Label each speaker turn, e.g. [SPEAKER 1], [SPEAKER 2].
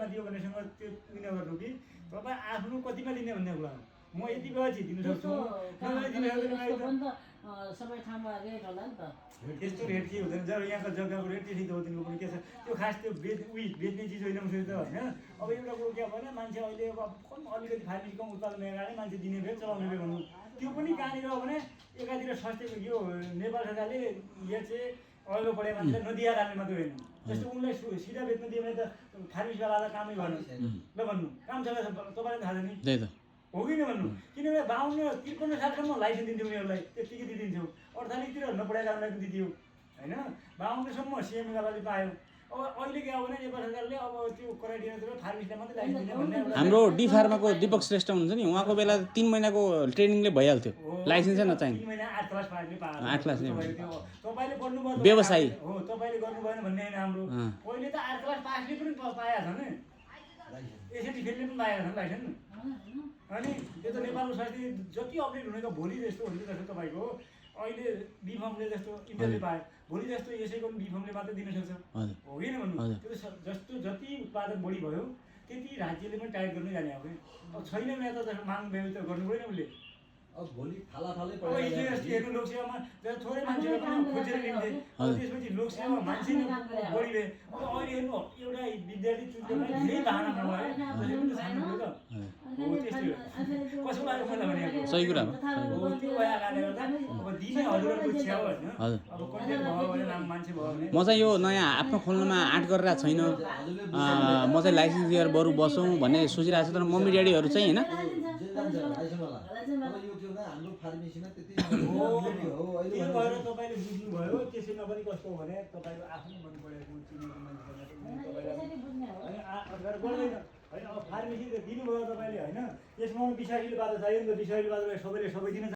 [SPEAKER 1] कतिमा दियो भनेसँग त्यो उयो गर्नु कि तपाईँ आफ्नो कतिमा दिने भन्ने कुरा म यति बेला चाहिँ दिनु सक्छु
[SPEAKER 2] सबै ठाउँमा रेट होला नि त
[SPEAKER 1] त्यस्तो रेट के हुँदैन जब यहाँको जग्गाको रेट त्यसरी त हो दिनुको पनि के छ त्यो खास त्यो बेच्ने चिज होइन उसरी त होइन अब एउटा कुरो के भने मान्छे अहिले अब कम अलिकति फार्मेसी कम उत्पादन लगाएर मान्छे दिने भए चलाउने भए भन्नु त्यो पनि कहाँनिर हो भने एकातिर स्वास्थ्य यो नेपाल सरकारले यो चाहिँ अघिल्लो पढे मान्छेलाई नदिया कारणले मात्रै होइन जस्तो उनलाई सिधा बेच्न दियो भने त फार्मेसीवाला कामै गर्नु ल भन्नु काम छ तपाईँलाई थाहा छ नि हो कि भन्नु किनभने 52-53 सालसम्म लाइसेन्स दिन्थ्यो उनीहरूलाई त्यतिकै दिइदिन्थ्यो 48तिर नपढाएकाहरूलाई पनि दिदियो होइन 52सम्म सिएमकाले पायो अब अहिले के हो भने नेपाल सरकारले अब त्यो क्राइटेरियातिर फार्मेसीलाई मात्रै लाइसेन्स दिने भन्ने
[SPEAKER 3] हाम्रो डी फार्माको दीपक श्रेष्ठ हुन्छ नि उहाँको बेला 3 महिनाको ट्रेनिङले भइहाल्थ्यो लाइसेन्सै नचाहिने
[SPEAKER 1] 3 महिना 8 क्लास पाएले पायो
[SPEAKER 3] 8 क्लास
[SPEAKER 1] तपाईले पढ्नुभयो
[SPEAKER 3] व्यवसायी
[SPEAKER 1] हो तपाईले गर्नु भएन भन्ने हैन हाम्रो पहिले त 8 क्लास पासले पनि पाएका छन् यसरी फेलले पनि पाएका छन् लाइसेन्स अनि त्यो त नेपालको स्वास्थ्य जति अपडेट हुनेको भोलि जस्तो हुन्छ जस्तो तपाईँको अहिले बिफर्मले जस्तो इन्टरले पायो भोलि जस्तो यसैको बिफर्मले मात्रै दिन सक्छ हो किन भन्नु त्यो जस्तो जति उत्पादन बढी भयो त्यति राज्यले पनि टाइट गर्नै जाने हो अब छैन भने त माग व्यवस्था गर्नु पऱ्यो नि उसले
[SPEAKER 4] अब भोलि थाला
[SPEAKER 1] अब हिजो अस्ति हेर्नु लोकसेवामा थोरै मान्छेले खोजेर लिन्थे त्यसपछि लोकसेवामा मान्छे बढी भए अब अहिले हेर्नु एउटा विद्यार्थी चुन्दैन धेरै बाहना नभए त्यसले पनि त छान्नु पऱ्यो त हो त्यस्तै हो कसो लाग्यो मलाई भने
[SPEAKER 3] सही कुरा
[SPEAKER 1] हो त्यो भएर कारणले गर्दा अब दिने हजुरहरूको इच्छा हो होइन अब कन्टेन्ट भयो भने नाम मान्छे भयो भने
[SPEAKER 3] म चाहिँ यो नयाँ आफ्नो खोल्नमा आँट गरिरहेको छैन म चाहिँ लाइसेन्स लिएर बरु बसौँ भन्ने सोचिरहेको छु तर मम्मी ड्याडीहरू चाहिँ होइन
[SPEAKER 4] हाम्रो फार्मेसीमा त्यति
[SPEAKER 1] हो त्यो भएर तपाईँले बुझ्नुभयो त्यसैमा पनि कस्तो हो भने तपाईँको आफ्नो मन परेको चिनेको मान्छे गर्दैन होइन अब फार्मेसी त दिनुभयो तपाईँले होइन यसमा पनि विषाशील बाधा चाहियो नि त विषाशील बाधा सबैले सबै दिन